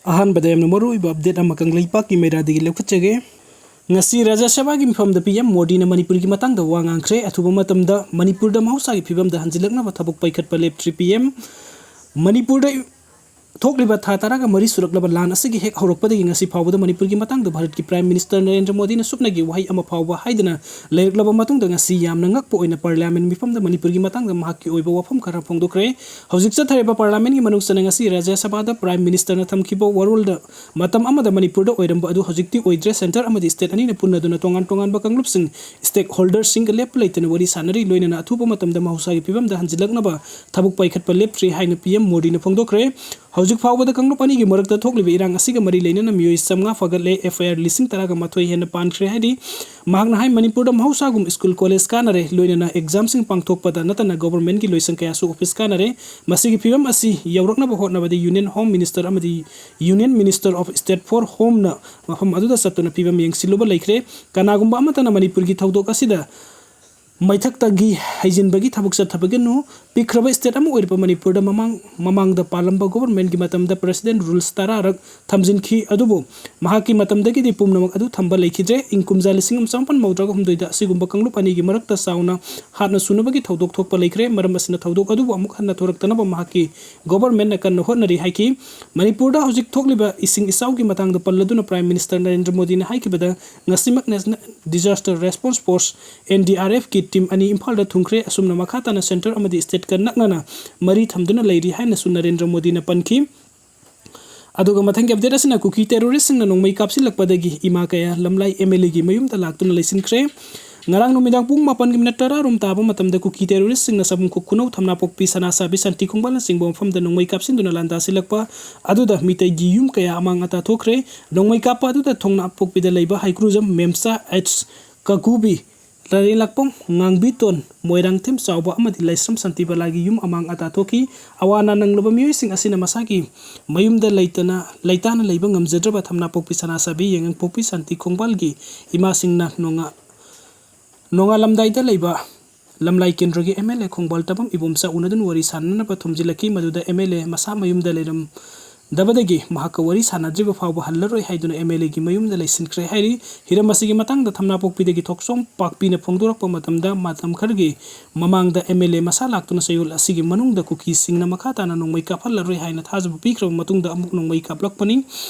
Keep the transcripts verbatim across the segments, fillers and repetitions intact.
ꯑꯍꯥꯟꯕꯗ ꯌꯥꯝꯅ ꯃꯔꯨꯑꯣꯏꯕ ꯑꯞꯗꯦꯠ ꯑꯃ ꯀꯪꯂꯩꯄꯥꯛꯀꯤ ꯃꯩꯔꯥꯗꯒꯤ ꯂꯧꯈꯠꯆꯒꯦ꯫ ꯉꯁꯤ ꯔꯥꯖ꯭ꯌ ꯁꯚꯥꯒꯤ ꯃꯤꯐꯝꯗ ꯄꯤ ꯑꯦꯝ ꯃꯣꯗꯤꯅ ꯃꯅꯤꯄꯨꯔꯒꯤ ꯃꯇꯥꯡꯗ ꯋꯥ ꯉꯥꯡꯈ꯭ꯔꯦ꯫ ꯑꯊꯨꯕ ꯃꯇꯝꯗ ꯃꯅꯤꯄꯨꯔꯗ ꯃꯍꯧꯁꯥꯒꯤ ꯐꯤꯕꯝꯗ ꯍꯟꯖꯤꯜꯂꯛꯅꯕ ꯊꯕꯛ ꯄꯥꯏꯈꯠꯄ ꯂꯦꯞꯇ꯭ꯔꯤ꯫ ꯄꯤ ꯑꯦꯝ ꯃꯅꯤꯄꯨꯔꯗ ꯊꯣꯛꯂꯤꯕ ꯊꯥ ꯇꯔꯥꯒ ꯃꯔꯤ ꯁꯨꯔꯛꯂꯕ ꯂꯥꯟ ꯑꯁꯤꯒꯤ ꯍꯦꯛ ꯍꯧꯔꯛꯄꯗꯒꯤ ꯉꯁꯤ ꯐꯥꯎꯕꯗ ꯃꯅꯤꯄꯨꯔꯒꯤ ꯃꯇꯥꯡꯗ ꯚꯥꯔꯠꯀꯤ ꯄ꯭ꯔꯥꯏꯝ ꯃꯤꯅꯤꯁꯇꯔ ꯅꯔꯦꯟꯗ꯭ꯔ ꯃꯣꯗꯤꯅ ꯁꯨꯞꯅꯒꯤ ꯋꯥꯍꯩ ꯑꯃ ꯐꯥꯎꯕ ꯍꯥꯏꯗꯅ ꯂꯩꯔꯛꯂꯕ ꯃꯇꯨꯡꯗ ꯉꯁꯤ ꯌꯥꯝꯅ ꯉꯛꯄ ꯑꯣꯏꯅ ꯄꯥꯔꯂꯤꯌꯥꯃꯦꯟ ꯃꯤꯐꯝꯗ ꯃꯅꯤꯄꯨꯔꯒꯤ ꯃꯇꯥꯡꯗ ꯃꯍꯥꯛꯀꯤ ꯑꯣꯏꯕ ꯋꯥꯐꯝ ꯈꯔ ꯐꯣꯡꯗꯣꯛꯈ꯭ꯔꯦ꯫ ꯍꯧꯖꯤꯛ ꯆꯠꯊꯔꯤꯕ ꯄꯥꯔꯂꯤꯌꯥꯃꯦꯟꯒꯤ ꯃꯅꯨꯡ ꯆꯟꯅ ꯉꯁꯤ ꯔꯥꯖ꯭ꯌ ꯁꯚꯥꯗ ꯄ꯭ꯔꯥꯏꯝ ꯃꯤꯅꯤꯁꯇꯔꯅ ꯊꯝꯈꯤꯕ ꯋꯥꯔꯣꯜꯗ ꯃꯇꯝ ꯑꯃꯗ ꯃꯅꯤꯄꯨꯔꯗ ꯑꯣꯏꯔꯝꯕ ꯑꯗꯨ ꯍꯧꯖꯤꯛꯇꯤ ꯑꯣꯏꯗ꯭ꯔꯦ꯫ ꯁꯦꯟꯇꯔ ꯑꯃꯗꯤ ꯁ꯭ꯇꯦꯠ ꯑꯅꯤꯅ ꯄꯨꯟꯅꯗꯨꯅ ꯇꯣꯉꯥꯟ ꯇꯣꯉꯥꯟꯕ ꯀꯥꯡꯂꯨꯞꯁꯤꯡ, ꯁ꯭ꯇꯦꯛ ꯍꯣꯜꯗꯔꯁꯤꯡꯒ ꯂꯦꯞꯄ ꯂꯩꯇꯅ ꯋꯥꯔꯤ ꯁꯥꯟꯅꯔꯤ꯫ ꯂꯣꯏꯅꯅ ꯑꯊꯨꯕ ꯃꯇꯝꯗ ꯃꯍꯧꯁꯥꯒꯤ ꯐꯤꯕꯝꯗ ꯍꯟꯖꯤꯜꯂꯛꯅꯕ ꯊꯕꯛ ꯄꯥꯏꯈꯠꯄ ꯂꯦꯞꯇ꯭ꯔꯤ ꯍꯥꯏꯅ ꯄꯤ ꯑꯦꯝ ꯃꯣꯗꯤꯅ ꯐꯣꯡꯗꯣꯛꯈ꯭ꯔꯦ꯫ ꯍꯧꯖꯤꯛ ꯐꯥꯎꯕꯗ ꯀꯥꯡꯂꯨꯞ ꯑꯅꯤꯒꯤ ꯃꯔꯛꯇ ꯊꯣꯛꯂꯤꯕ ꯏꯔꯥꯡ ꯑꯁꯤꯒ ꯃꯔꯤ ꯂꯩꯅꯅ ꯃꯤꯑꯣꯏ ꯆꯥꯝꯃꯉꯥ ꯐꯥꯒꯠꯂꯦ, ꯑꯦꯐ ꯑꯥꯏ ꯑꯥꯔ ꯂꯤꯁꯤꯡ ꯇꯔꯥꯒ ꯃꯥꯊꯣꯏ ꯍꯦꯟꯅ ꯄꯥꯟꯈ꯭ꯔꯦ ꯍꯥꯏꯔꯤ꯫ ꯃꯍꯥꯛꯅ ꯍꯥꯏ, ꯃꯅꯤꯄꯨꯔꯗ ꯃꯍꯧꯁꯥꯒꯨꯝ ꯁ꯭ꯀꯨꯜ ꯀꯣꯂꯦꯖ ꯀꯥꯅꯔꯦ, ꯂꯣꯏꯅꯅ ꯑꯦꯛꯖꯥꯝꯁꯤꯡ ꯄꯥꯡꯊꯣꯛꯄꯗ ꯅꯠꯇꯅ ꯒꯣꯚꯔꯟꯃꯦꯟꯠꯀꯤ ꯂꯣꯏꯁꯪ ꯀꯌꯥꯁꯨ ꯑꯣꯐꯤꯁ ꯀꯥꯅꯔꯦ꯫ ꯃꯁꯤꯒꯤ ꯐꯤꯕꯝ ꯑꯁꯤ ꯌꯧꯔꯛꯅꯕ ꯍꯣꯠꯅꯕꯗ ꯌꯨꯅꯤꯌꯟ ꯍꯣꯝ ꯃꯤꯅꯤꯁꯇꯔ ꯑꯃꯗꯤ union minister of state for ꯍꯣꯝꯅ ꯃꯐꯝ ꯑꯗꯨꯗ ꯆꯠꯇꯨꯅ ꯐꯤꯕꯝ ꯌꯦꯡꯁꯤꯜꯂꯨꯕ ꯂꯩꯈ꯭ꯔꯦ꯫ ꯀꯅꯥꯒꯨꯝꯕ ꯑꯃꯠꯇꯅ ꯃꯅꯤꯄꯨꯔꯒꯤ ꯊꯧꯗꯣꯛ ꯑꯁꯤꯗ ꯃꯩꯊꯛꯇꯒꯤ ꯍꯩꯖꯤꯟꯕꯒꯤ ꯊꯕꯛ ꯆꯠꯊꯕꯒꯤꯅꯨ꯫ ꯄꯤꯛꯈ꯭ꯔꯕ ꯁ꯭ꯇꯦꯠ ꯑꯃ ꯑꯣꯏꯔꯤꯕ ꯃꯅꯤꯄꯨꯔꯗ ꯃꯃꯥꯡ, ꯃꯃꯥꯡꯗ ꯄꯥꯜꯂꯝꯕ ꯒꯣꯚꯔꯟꯃꯦꯟꯠꯀꯤ ꯃꯇꯝꯗ ꯄ꯭ꯔꯦꯁꯤꯗꯦꯟꯠ ꯔꯨꯜꯁ ꯇꯔꯥꯔꯛ ꯊꯝꯖꯤꯟꯈꯤ, ꯑꯗꯨꯕꯨ ꯃꯍꯥꯛꯀꯤ ꯃꯇꯝꯗꯒꯤꯗꯤ ꯄꯨꯝꯅꯃꯛ ꯑꯗꯨ ꯊꯝꯕ ꯂꯩꯈꯤꯗ꯭ꯔꯦ꯫ ꯏꯪ ꯀꯨꯝꯖꯥ ꯂꯤꯁꯤꯡ ꯑꯃ ꯆꯥꯃꯥꯄꯟ ꯃꯧꯗ꯭ꯔꯥꯒ ꯍꯨꯝꯗꯣꯏꯗ ꯑꯁꯤꯒꯨꯝꯕ ꯀꯥꯡꯂꯨꯞ ꯑꯅꯤꯒꯤ ꯃꯔꯛꯇ ꯆꯥꯎꯅ ꯍꯥꯠꯅ ꯁꯨꯅꯕꯒꯤ ꯊꯧꯗꯣꯛ ꯊꯣꯛꯄ ꯂꯩꯈ꯭ꯔꯦ꯫ ꯃꯔꯝ ꯑꯁꯤꯅ ꯊꯧꯗꯣꯛ ꯑꯗꯨꯕꯨ ꯑꯃꯨꯛ ꯍꯟꯅ ꯊꯣꯔꯛꯇꯅꯕ ꯃꯍꯥꯛꯀꯤ ꯒꯣꯚꯔꯟꯃꯦꯟꯠꯅ ꯀꯟꯅ ꯍꯣꯠꯅꯔꯤ ꯍꯥꯏꯈꯤ꯫ ꯃꯅꯤꯄꯨꯔꯗ ꯍꯧꯖꯤꯛ ꯊꯣꯛꯂꯤꯕ ꯏꯁꯤꯡ ꯏꯆꯥꯎꯒꯤ ꯃꯇꯥꯡꯗ ꯄꯜꯂꯗꯨꯅ ꯄ꯭ꯔꯥꯏꯝ ꯃꯤꯅꯤꯁꯇꯔ ꯅꯔꯦꯟꯗ꯭ꯔ ꯃꯣꯗꯤꯅ ꯍꯥꯏꯈꯤꯕꯗ, ꯉꯁꯤꯃꯛ national disaster response force, N D R ꯑꯦꯐꯀꯤ ꯇꯤꯝ ꯑꯅꯤ ꯏꯝꯐꯥꯜꯗ ꯊꯨꯡꯈ꯭ꯔꯦ꯫ ꯑꯁꯨꯝꯅ ꯃꯈꯥ ꯇꯥꯅ ꯁꯦꯟꯇꯔ ꯑꯃꯗꯤ ꯁ꯭ꯇꯦꯠꯀ ꯅꯛꯅꯅ ꯃꯔꯤ ꯊꯝꯗꯨꯅ ꯂꯩꯔꯤ ꯍꯥꯏꯅꯁꯨ ꯅꯔꯦꯟꯗ꯭ꯔ ꯃꯣꯗꯤꯅ ꯄꯟꯈꯤ꯫ ꯑꯗꯨꯒ ꯃꯊꯪꯒꯤ ꯑꯞꯗꯦꯠ ꯑꯁꯤꯅ ꯀꯨꯀꯤ ꯇꯦꯔꯣꯔꯤꯁꯁꯤꯡꯅ ꯅꯣꯡꯃꯩ ꯀꯥꯞꯁꯤꯜꯂꯛꯄꯗꯒꯤ ꯏꯃꯥ ꯀꯌꯥ ꯂꯝꯂꯥꯏ ꯑꯦꯝ ꯑꯦꯜ ꯑꯦꯒꯤ ꯃꯌꯨꯝꯗ ꯂꯥꯛꯇꯨꯅ ꯂꯩꯁꯤꯟꯈ꯭ꯔꯦ꯫ ꯉꯔꯥꯡ ꯅꯨꯃꯤꯗꯥꯡ ꯄꯨꯡ ꯃꯥꯄꯟꯒꯤ ꯃꯤꯅꯠ ꯇꯔꯥꯔꯣꯝ ꯇꯥꯕ ꯃꯇꯝꯗ ꯀꯨꯀꯤ ꯇꯦꯔꯣꯔꯤꯁꯁꯤꯡꯅ ꯁꯕꯨꯝꯈꯣꯛ ꯈꯨꯅꯧ, ꯊꯝꯅꯥꯄꯣꯛꯄꯤ, ꯁꯅꯥꯁꯥꯕꯤ, ꯁꯥꯟꯇꯤ ꯈꯣꯡꯕꯥꯜꯅꯆꯤꯡꯕ ꯃꯐꯝꯗ ꯅꯣꯡꯃꯩ ꯀꯥꯞꯁꯤꯟꯗꯨꯅ ꯂꯥꯟꯗꯥꯁꯤꯜꯂꯛꯄ ꯑꯗꯨꯗ ꯃꯤꯇꯩꯒꯤ ꯌꯨꯝ ꯀꯌꯥ ꯑꯃꯥꯡ ꯑꯇꯥ ꯊꯣꯛꯈ꯭ꯔꯦ꯫ ꯅꯣꯡꯃꯩ ꯀꯥꯞꯄ ꯑꯗꯨꯗ ꯊꯣꯡꯅꯥꯄꯣꯛꯄꯤꯗ ꯂꯩꯕ ꯍꯩꯀ꯭ꯔꯨꯖꯝ ꯃꯦꯝꯆꯥ ꯑꯩꯆ ꯀꯥꯀꯨꯕꯤ, ꯂꯥꯏꯔꯦꯟꯂꯛꯄꯝ, ꯉꯥꯡꯕꯤꯇꯣꯟ, ꯃꯣꯏꯔꯥꯡꯊꯦꯝ ꯆꯥꯎꯕ ꯑꯃꯗꯤ ꯂꯥꯏꯁ꯭ꯔꯝ ꯁꯥꯟꯇꯤꯕꯂꯥꯒꯤ ꯌꯨꯝ ꯑꯃꯥꯡ ꯑꯇꯥ ꯊꯣꯛꯈꯤ꯫ ꯑꯋꯥ ꯑꯅꯥ ꯅꯪꯂꯕ ꯃꯤꯑꯣꯏꯁꯤꯡ ꯑꯁꯤꯅ ꯃꯁꯥꯒꯤ ꯃꯌꯨꯝꯗ ꯂꯩꯇꯅ, ꯂꯩꯇꯥꯅ ꯂꯩꯕ ꯉꯝꯖꯗ꯭ꯔꯕ ꯊꯝꯅꯥꯄꯣꯛꯄꯤ, ꯁꯅꯥꯁꯥꯕꯤ, ꯌꯥꯏꯉꯪꯄꯣꯛꯄꯤ, ꯁꯥꯟꯇꯤ ꯈꯣꯡꯕꯥꯜꯒꯤ ꯏꯃꯥꯁꯤꯡꯅ ꯅꯣꯡꯉꯥ-, ꯅꯣꯡꯉꯥꯜꯂꯝꯗꯥꯏꯗ ꯂꯩꯕ ꯂꯝꯂꯥꯏ ꯀꯦꯟꯗ꯭ꯔꯒꯤ ꯑꯦꯝ ꯑꯦꯜ ꯑꯦ ꯈꯣꯡꯕꯥꯜ ꯇꯕꯝ ꯏꯕꯣꯝꯆꯥ ꯎꯅꯗꯨꯅ ꯋꯥꯔꯤ ꯁꯥꯟꯅꯅꯕ ꯊꯨꯝꯖꯤꯜꯂꯛꯈꯤ꯫ ꯃꯗꯨꯗ ꯑꯦꯝ ꯑꯦꯜ ꯑꯦ ꯃꯁꯥ ꯃꯌꯨꯝꯗ ꯂꯩꯔꯝ-, ꯗꯕꯗꯒꯤ ꯃꯍꯥꯛꯀ ꯋꯥꯔꯤ ꯁꯥꯟꯅꯗ꯭ꯔꯤꯕ ꯐꯥꯎꯕ ꯍꯜꯂꯔꯣꯏ ꯍꯥꯏꯗꯨꯅ ꯑꯦꯝ ꯑꯦꯜ ꯑꯦꯒꯤ ꯃꯌꯨꯝꯗ ꯂꯩꯁꯤꯟꯈ꯭ꯔꯦ ꯍꯥꯏꯔꯤ꯫ ꯍꯤꯔꯝ ꯑꯁꯤꯒꯤ ꯃꯇꯥꯡꯗ ꯊꯝꯅꯥꯄꯣꯛꯄꯤꯗꯒꯤ ꯊꯣꯛꯆꯣꯝ ꯄꯥꯛꯄꯤꯅ ꯐꯣꯡꯗꯣꯔꯛꯄ ꯃꯇꯝꯗ, ꯃꯇꯝ ꯈꯔꯒꯤ ꯃꯃꯥꯡꯗ ꯑꯦꯝ ꯑꯦꯜ ꯑꯦ ꯃꯁꯥ ꯂꯥꯛꯇꯨꯅ ꯆꯌꯣꯜ ꯑꯁꯤꯒꯤ ꯃꯅꯨꯡꯗ ꯀꯨꯀꯤꯁꯤꯡꯅ ꯃꯈꯥ ꯇꯥꯅ ꯅꯣꯡꯃꯩ ꯀꯥꯞꯍꯜꯂꯔꯣꯏ ꯍꯥꯏꯅ ꯊꯥꯖꯕ ꯄꯤꯈ꯭ꯔꯕ ꯃꯇꯨꯡꯗ ꯑꯃꯨꯛ ꯅꯣꯡꯃꯩ ꯀꯥꯞꯂꯛꯄꯅꯤ꯫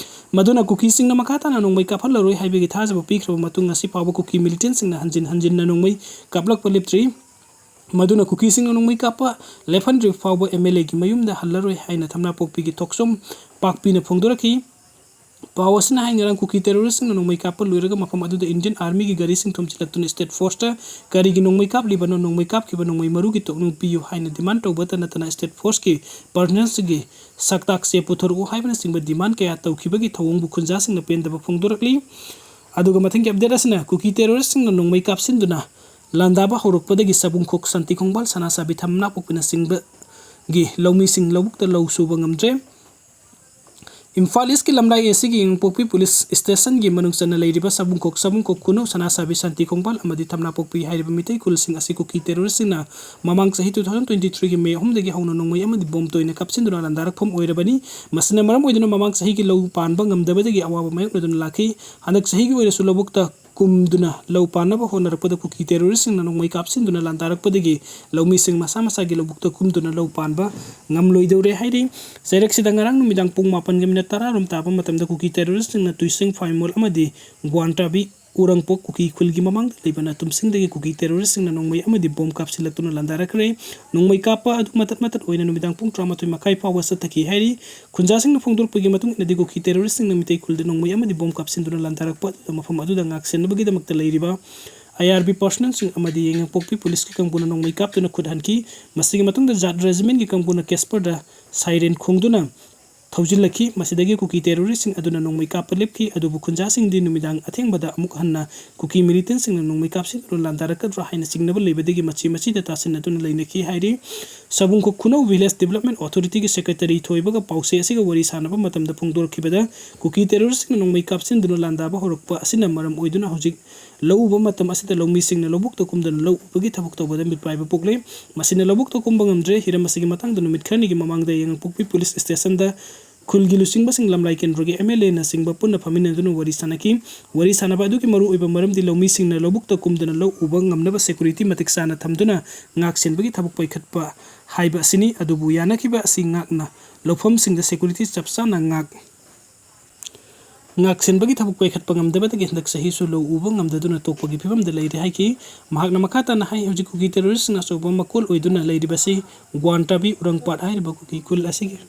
ꯃꯗꯨꯅ ꯀꯨꯀꯤꯁꯤꯡꯅ ꯃꯈꯥ ꯇꯥꯅ ꯅꯣꯡꯃꯩ ꯀꯥꯞꯍꯜꯂꯔꯣꯏ ꯍꯥꯏꯕꯒꯤ ꯊꯥꯖꯕ ꯄꯤꯈ꯭ꯔꯕ ꯃꯇꯨꯡ ꯉꯁꯤ ꯐꯥꯎꯕ ꯀꯨꯀꯤ ꯃꯤꯂꯤꯇꯦꯟꯁꯤꯡꯅ ꯍꯟꯖꯤꯟ ꯍꯟꯖꯤꯟꯅ ꯅꯣꯡꯃꯩ ꯀꯥꯞꯂꯛꯄ ꯂꯦꯞꯇ꯭ꯔꯤ꯫ ꯃꯗꯨꯅ ꯀꯨꯀꯤꯁꯤꯡꯅ ꯅꯣꯡꯃꯩ ꯀꯥꯞꯄ ꯂꯦꯞꯍꯟꯗ꯭ꯔꯤꯕ ꯐꯥꯎꯕ ꯑꯦꯝ ꯑꯦꯜ ꯑꯦꯒꯤ ꯃꯌꯨꯝꯗ ꯍꯜꯂꯔꯣꯏ ꯍꯥꯏꯅ ꯊꯝꯅꯥꯄꯣꯛꯄꯤꯒꯤ ꯊꯣꯛꯆꯣꯝ ꯄꯥꯛꯄꯤꯅ ꯐꯣꯡꯗꯣꯔꯛꯈꯤ꯫ ꯄꯥꯎ ꯑꯁꯤꯅ ꯍꯥꯏ, ꯉꯔꯥꯡ ꯀꯨꯀꯤ ꯇꯦꯔꯣꯔꯤꯁꯁꯤꯡꯅ ꯅꯣꯡꯃꯩ ꯀꯥꯞꯄ ꯂꯣꯏꯔꯒ ꯃꯐꯝ ꯑꯗꯨꯗ ꯏꯟꯗꯤꯌꯟ ꯑꯥꯔꯃꯤꯒꯤ ꯒꯥꯔꯤꯁꯤꯡ ꯊꯣꯝꯖꯤꯜꯂꯛꯇꯨꯅ ꯁ꯭ꯇꯦꯠ ꯐꯣꯔꯁꯇ ꯀꯔꯤꯒꯤ ꯅꯣꯡꯃꯩ ꯀꯥꯞꯂꯤꯕꯅꯣ, ꯅꯣꯡꯃꯩ ꯀꯥꯞꯈꯤꯕ ꯅꯣꯡꯃꯩ ꯃꯔꯨꯒꯤ ꯇꯣꯛꯅꯤꯡ ꯄꯤꯌꯨ ꯍꯥꯏꯅ ꯗꯤꯃꯥꯟ ꯇꯧꯕꯇ ꯅꯠꯇꯅ ꯁ꯭ꯇꯦꯠ ꯐꯣꯔꯁꯀꯤ ꯄꯔꯁꯅꯦꯜꯁꯤꯡꯒꯤ ꯁꯛꯇꯥꯛꯁꯦ ꯄꯨꯊꯣꯔꯛꯎ ꯍꯥꯏꯕꯅꯆꯤꯡꯕ ꯗꯤꯃꯥꯟ ꯀꯌꯥ ꯇꯧꯈꯤꯕꯒꯤ ꯊꯧꯑꯣꯡꯕꯨ ꯈꯨꯟꯖꯥꯁꯤꯡꯅ ꯄꯦꯟꯗꯕ ꯐꯣꯡꯗꯣꯔꯛꯂꯤ꯫ ꯑꯗꯨꯒ ꯃꯊꯪꯒꯤ ꯑꯞꯗꯦꯠ ꯑꯁꯤꯅ ꯀꯨꯀꯤ ꯇꯦꯔꯣꯔꯤꯁꯁꯤꯡꯅ ꯅꯣꯡꯃꯩ ꯀꯥꯞꯁꯤꯟꯗꯨꯅ ꯂꯥꯟꯗꯥꯕ ꯍꯧꯔꯛꯄꯗꯒꯤ ꯁꯕꯨꯡꯈꯣꯛ, ꯁꯥꯟꯇꯤ ꯈꯣꯡꯕꯥꯜ, ꯁꯅꯥꯁꯥꯕꯤ, ꯊꯝꯅꯥꯄꯣꯛꯄꯤꯅꯆꯤꯡꯕꯒꯤ ꯂꯧꯃꯤꯁꯤꯡ ꯂꯧꯕꯨꯛꯇ ꯂꯧ ꯁꯨꯕ ꯉꯝꯗ꯭ꯔꯦ꯫ ꯏꯝꯐꯥꯜ ꯏꯁꯀꯤ ꯂꯝꯂꯥꯏ ꯑꯦ ꯁꯤꯒꯤ ꯌꯥꯏꯉꯪꯄꯣꯛꯄꯤ ꯄꯨꯂꯤꯁ ꯁ꯭ꯇꯦꯁꯟꯒꯤ ꯃꯅꯨꯡ ꯆꯟꯅ ꯂꯩꯔꯤꯕ ꯁꯕꯨꯡꯈꯣꯛ, ꯁꯕꯨꯡꯈꯣꯛ ꯈꯨꯅꯧ, ꯁꯅꯥꯁꯥꯕꯤ, ꯁꯥꯟꯇꯤ ꯈꯣꯡꯕꯥꯜ ꯑꯃꯗꯤ ꯊꯝꯅꯥꯄꯣꯛꯄꯤ ꯍꯥꯏꯔꯤꯕ ꯃꯤꯇꯩ ꯈꯨꯜꯁꯤꯡ ꯑꯁꯤ ꯀꯨꯀꯤ ꯇꯦꯔꯣꯔꯤꯁꯁꯤꯡꯅ ꯃꯃꯥꯡ ꯆꯍꯤ two thousand twenty threeꯒꯤ ꯃꯦ ꯑꯍꯨꯝꯗꯒꯤ ꯍꯧꯅ ꯅꯣꯡꯃꯩ ꯑꯃꯗꯤ ꯕꯣꯝ ꯇꯣꯏꯅ ꯀꯥꯞꯁꯤꯟꯗꯨꯅ ꯂꯥꯟꯗꯥꯔꯛꯐꯝ ꯑꯣꯏꯔꯕꯅꯤ꯫ ꯃꯁꯤꯅ ꯃꯔꯝ ꯑꯣꯏꯗꯨꯅ ꯃꯃꯥꯡ ꯆꯍꯤꯒꯤ ꯂꯧ ꯄꯥꯟꯕ ꯉꯝꯗꯕꯗꯒꯤ ꯑꯋꯥꯕ ꯃꯥꯌꯣꯛꯅꯗꯨꯅ ꯂꯥꯛꯈꯤ꯫ ꯍꯟꯗꯛ ꯆꯍꯤꯒꯤ ꯑꯣꯏꯅꯁꯨ ꯂꯧꯕꯨꯛꯇ ꯀꯨꯝꯗꯨꯅ ꯂꯧ ꯄꯥꯟꯅꯕ ꯍꯣꯠꯅꯔꯛꯄꯗ ꯀꯨꯀꯤ ꯇꯦꯔꯣꯔꯤꯁꯁꯤꯡꯅ ꯅꯣꯡꯃꯩ ꯀꯥꯞꯁꯤꯟꯗꯨꯅ ꯂꯥꯟꯗꯥꯔꯛꯄꯗꯒꯤ ꯂꯧꯃꯤꯁꯤꯡ ꯃꯁꯥ ꯃꯁꯥꯒꯤ ꯂꯧꯕꯨꯛꯇ ꯀꯨꯝꯗꯨꯅ ꯂꯧ ꯄꯥꯟꯕ ꯉꯝꯂꯣꯏꯗꯧꯔꯦ ꯍꯥꯏꯔꯤ꯫ ꯆꯩꯔꯛꯁꯤꯗ ꯉꯔꯥꯡ ꯅꯨꯃꯤꯗꯥꯡ ꯄꯨꯡ ꯃꯥꯄꯟꯒ ꯃꯤꯅꯠ ꯇꯔꯥ ꯔꯣꯝ ꯇꯥꯕ ꯃꯇꯝꯗ ꯀꯨꯀꯤ ꯇꯦꯔꯣꯔꯤꯁꯁꯤꯡꯅ ꯇꯨꯏꯁꯤꯡ, ꯐꯥꯏꯃꯣꯜ ꯑꯃꯗꯤ ꯒ꯭ꯋꯥꯟꯇꯥꯕꯤ ꯎꯔꯪꯄꯣꯛ ꯀꯨꯀꯤ ꯈꯨꯜꯒꯤ ꯃꯃꯥꯡꯗ ꯂꯩꯕ ꯅꯥꯇꯨꯝꯁꯤꯡꯗꯒꯤ ꯀꯨꯀꯤ ꯇꯦꯔꯣꯔꯤꯁꯁꯤꯡꯅ ꯅꯣꯡꯃꯩ ꯑꯃꯗꯤ ꯕꯣꯝ ꯀꯥꯞꯁꯤꯜꯂꯛꯇꯨꯅ ꯂꯥꯟꯗꯥꯔꯛꯈ꯭ꯔꯦ꯫ ꯅꯣꯡꯃꯩ ꯀꯥꯞꯄ ꯑꯗꯨ ꯃꯇꯠ ꯃꯇꯠ ꯑꯣꯏꯅ ꯅꯨꯃꯤꯗꯥꯡ ꯄꯨꯡ ꯇꯔꯥꯃꯥꯊꯣꯏ ꯃꯈꯥꯏ ꯐꯥꯎꯕ ꯆꯠꯊꯈꯤ ꯍꯥꯏꯔꯤ꯫ ꯈꯨꯟꯖꯥꯁꯤꯡꯅ ꯐꯣꯡꯗꯣꯔꯛꯄꯒꯤ ꯃꯇꯨꯡ ꯏꯟꯅꯗꯤ ꯀꯨꯀꯤ ꯇꯦꯔꯣꯔꯤꯁꯁꯤꯡꯅ ꯃꯤꯇꯩ ꯈꯨꯜꯗ ꯅꯣꯡꯃꯩ ꯑꯃꯗꯤ ꯕꯣꯝ ꯀꯥꯞꯁꯤꯟꯗꯨꯅ ꯂꯥꯟꯗꯥꯔꯛꯄ ꯑꯗꯨꯗ ꯃꯐꯝ ꯑꯗꯨꯗ ꯉꯥꯛ ꯁꯦꯟꯅꯕꯒꯤꯗꯃꯛꯇ ꯂꯩꯔꯤꯕ ꯑꯥꯏ ꯑꯥꯔ ꯕꯤ ꯄꯔꯁꯅꯦꯜꯁꯤꯡ ꯑꯃꯗꯤ ꯌꯥꯏꯉꯪꯄꯣꯛꯄꯤ ꯄꯨꯂꯤꯁꯀꯤ ꯀꯥꯡꯕꯨꯅ ꯅꯣꯡꯃꯩ ꯀꯥꯞꯇꯨꯅ ꯈꯨꯠ ꯍꯟꯈꯤ꯫ ꯃꯁꯤꯒꯤ ꯃꯇꯨꯡꯗ ꯖꯥꯠ ꯔꯦꯖꯤꯃꯦꯟꯒꯤ ꯀꯥꯡꯕꯨꯅ ꯀꯦꯁꯄꯔꯗ ꯁꯥꯏꯔꯦꯟ ꯈꯣꯡꯗꯨꯅ ꯊꯧꯖꯤꯜꯂꯛꯈꯤ꯫ ꯃꯁꯤꯗꯒꯤ ꯀꯨꯀꯤ ꯇꯦꯔꯣꯔꯤꯁꯁꯤꯡ ꯑꯗꯨꯅ ꯅꯣꯡꯃꯩ ꯀꯥꯞꯄ ꯂꯦꯞꯈꯤ, ꯑꯗꯨꯕꯨ ꯈꯨꯟꯖꯥꯁꯤꯡꯗꯤ ꯅꯨꯃꯤꯗꯥꯡ ꯑꯊꯦꯡꯕꯗ ꯑꯃꯨꯛ ꯍꯟꯅ ꯀꯨꯀꯤ ꯃꯤꯂꯤꯇꯦꯟꯁꯤꯡꯅ ꯅꯣꯡꯃꯩ ꯀꯥꯞꯁꯤꯟꯗꯨꯅ ꯂꯥꯟꯗꯥꯔꯛꯀꯗ꯭ꯔꯥ ꯍꯥꯏꯅ ꯆꯤꯡꯅꯕ ꯂꯩꯕꯗꯒꯤ ꯃꯆꯤ ꯃꯆꯤꯗ ꯇꯥꯁꯤꯟꯅꯗꯨꯅ ꯂꯩꯅꯈꯤ ꯍꯥꯏꯔꯤ꯫ ꯁꯕꯨꯡꯈꯣꯛ ꯈꯨꯅꯧ ꯚꯤꯂꯦꯖ ꯗꯤꯕꯂꯞꯃꯦꯟ ꯑꯣꯊꯣꯔꯤꯇꯤꯒꯤ ꯁꯦꯀ꯭ꯔꯦꯇꯔꯤ ꯊꯣꯏꯕꯒ ꯄꯥꯎꯆꯦ ꯑꯁꯤꯒ ꯋꯥꯔꯤ ꯁꯥꯟꯅꯕ ꯃꯇꯝꯗ ꯐꯣꯡꯗꯣꯔꯛꯈꯤꯕꯗ, ꯀꯨꯀꯤ ꯇꯦꯔꯣꯔꯤꯁꯁꯤꯡꯅ ꯅꯣꯡꯃꯩ ꯀꯥꯞꯁꯤꯟꯗꯨꯅ ꯂꯥꯟꯗꯥꯕ ꯍꯧꯔꯛꯄ ꯑꯁꯤꯅ ꯃꯔꯝ ꯑꯣꯏꯗꯨꯅ ꯍꯧꯖꯤꯛ ꯂꯧ ꯎꯕ ꯃꯇꯝ ꯑꯁꯤꯗ ꯂꯧꯃꯤꯁꯤꯡꯅ ꯂꯧꯕꯨꯛꯇ ꯀꯨꯝꯗꯨꯅ ꯂꯧ ꯎꯕꯒꯤ ꯊꯕꯛ ꯇꯧꯕꯗ ꯃꯤꯠꯄꯥꯏꯕ ꯄꯣꯛꯂꯦ꯫ ꯃꯁꯤꯅ ꯂꯧꯕꯨꯛꯇ ꯀꯨꯝꯕ ꯉꯝꯗ꯭ꯔꯦ꯫ ꯍꯤꯔꯝ ꯑꯁꯤꯒꯤ ꯃꯇꯥꯡꯗ ꯅꯨꯃꯤꯠ ꯈꯔꯅꯤꯒꯤ ꯃꯃꯥꯡꯗ ꯌꯥꯏꯉꯪꯄꯣꯛꯄꯤ ꯄꯨꯂꯤꯁ ꯁ꯭ꯇꯦꯁꯟꯗ ꯈꯨꯜꯒꯤ ꯂꯨꯆꯤꯡꯕꯁꯤꯡ, ꯂꯝꯂꯥꯏ ꯀꯦꯟꯗ꯭ꯔꯒꯤ ꯑꯦꯝ ꯑꯦꯜ ꯑꯦꯅꯆꯤꯡꯕ ꯄꯨꯟꯅ ꯐꯝꯃꯤꯟꯅꯗꯨꯅ ꯋꯥꯔꯤ ꯁꯥꯟꯅꯈꯤ꯫ ꯋꯥꯔꯤ ꯁꯥꯟꯅꯕ ꯑꯗꯨꯒꯤ ꯃꯔꯨꯑꯣꯏꯕ ꯃꯔꯝꯗꯤ ꯂꯧꯃꯤꯁꯤꯡꯅ ꯂꯧꯕꯨꯛꯇ ꯀꯨꯝꯗꯅ ꯂꯧ ꯎꯕ ꯉꯝꯅꯕ ꯁꯦꯀ꯭ꯌꯨꯔꯤꯇꯤ ꯃꯇꯤꯛ ꯆꯥꯅ ꯊꯝꯗꯨꯅ ꯉꯥꯛ ꯁꯦꯟꯕꯒꯤ ꯊꯕꯛ ꯄꯥꯏꯈꯠꯄ ꯍꯥꯏꯕ ꯑꯁꯤꯅꯤ꯫ ꯑꯗꯨꯕꯨ ꯌꯥꯅꯈꯤꯕ ꯑꯁꯤ ꯉꯥꯛꯅ ꯂꯧꯐꯝꯁꯤꯡꯗ ꯁꯦꯀ꯭ꯌꯨꯔꯤꯇꯤ ꯆꯞ ꯆꯥꯅ ꯉꯥꯛ ꯉꯥꯛ ꯁꯦꯟꯕꯒꯤ ꯊꯕꯛ ꯄꯥꯏꯈꯠꯄ ꯉꯝꯗꯕꯗꯒꯤ ꯍꯟꯗꯛ ꯆꯍꯤꯁꯨ ꯂꯧ ꯎꯕ ꯉꯝꯗꯗꯨꯅ ꯇꯣꯛꯄꯒꯤ ꯐꯤꯕꯝꯗ ꯂꯩꯔꯦ ꯍꯥꯏꯈꯤ꯫ ꯃꯍꯥꯛꯅ ꯃꯈꯥ ꯇꯥꯅ ꯍꯥꯏ, ꯍꯧꯖꯤꯛ ꯀꯨꯀꯤ ꯇꯦꯔꯣꯔꯤꯁ꯭ꯠꯁꯤꯡꯅ ꯑꯆꯧꯕ ꯃꯀꯣꯜ ꯑꯣꯏꯗꯨꯅ ꯂꯩꯔꯤꯕꯁꯤ ꯒ꯭ꯋꯥꯟ ꯇꯥꯕꯤ ꯎꯔꯪꯄꯥꯠ ꯍꯥꯏꯔꯤꯕ ꯀꯨꯀꯤ ꯈꯨꯜ ꯑꯁꯤꯒꯤ